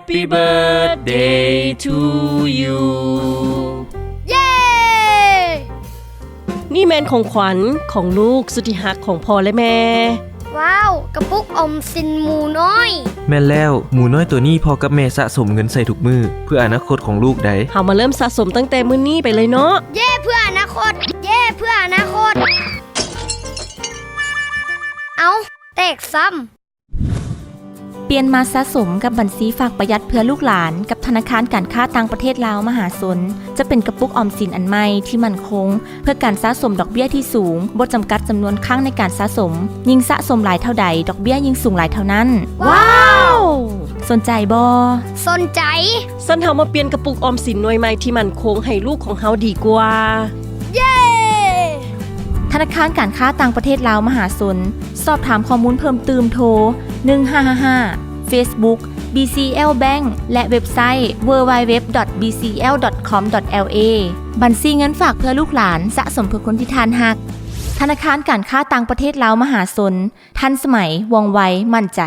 Happy birthday to you ເຢ້! ນີ້ແມ່ນຂອງຂວັນຂອງລູກສຸດທີ່ຮັກຂອງພໍ່ ແລະ ແມ່. ວ້າວ! ກະປຸກອອມສິນໝູນ້ອຍ. ແມ່ນແລ້ວ, ໝູນ້ອຍໂຕນີ້ພໍ່ກັບແມ່ສະສົມເງິນໃສ່ທຸກມື້ ເພື່ອອະນາຄົດຂອງລູກໃດ໋. ເຮົາມາເລີ່ມສະສົມຕັ້ງແຕ່ມື້ນີ້ໄປເລີຍເນາະ. ເຢ້ ເພື່ອອະນາຄົດ! ເຢ້ ເພື່ອອະນາຄົດ! ເອົ້າ, ແຕກຊ້ຳ. ປ່ຽນມາສະສົມກັບບັນຊີຝາກປະຢັດເພື່ອລູກຫຼານ ກັບທະນາຄານການຄ້າຕ່າງປະເທດລາວມະຫາຊົນ, ຈະເປັນກະປຸກອອມສິນອັນໃໝ່ທີ່ໝັ້ນຄົງ ເພື່ອການສະສົມດອກເບ້ຍທີ່ສູງ, ບໍ່ຈຳກັດຈຳນວນຄັ້ງໃນການສະສົມ, ຍິ່ງສະສົມຫຼາຍເທົ່າໃດ, ດອກເບ້ຍຍິ່ງສູງຫຼາຍເທົ່ານັ້ນ. ວ້າວ! ສົນໃຈບໍ່? ສົນໃຈ. ຊັ້ນເຮົາມາປ່ຽນກະປຸກອອມສິນໜ່ວຍໃໝ່ທີ່ໝັ້ນຄົງໃຫ້ລູກຂອງເຮົາດີກວ່າ. ເຢ້! ທະນາຄານການຄ້າຕ່າງປະເທດລາວມະຫາຊົນ. ສອບຖາມຂໍ້ມູນເພີ່ມຕື່ມໂທ ໜຶ່ງຫ້າຫ້າຫ້າ, Facebook BCL Bank ແລະ ເວັບໄຊ www.bcl.com.la. ບັນຊີເງິນຝາກເພື່ອລູກຫຼານ, ສະສົມເພື່ອຄົນທີ່ທ່ານຮັກ. ທະນາຄານການຄ້າຕ່າງປະເທດລາວມະຫາຊົນ, ທັນສະໄໝ, ວ່ອງໄວ, ໝັ້ນໃຈ.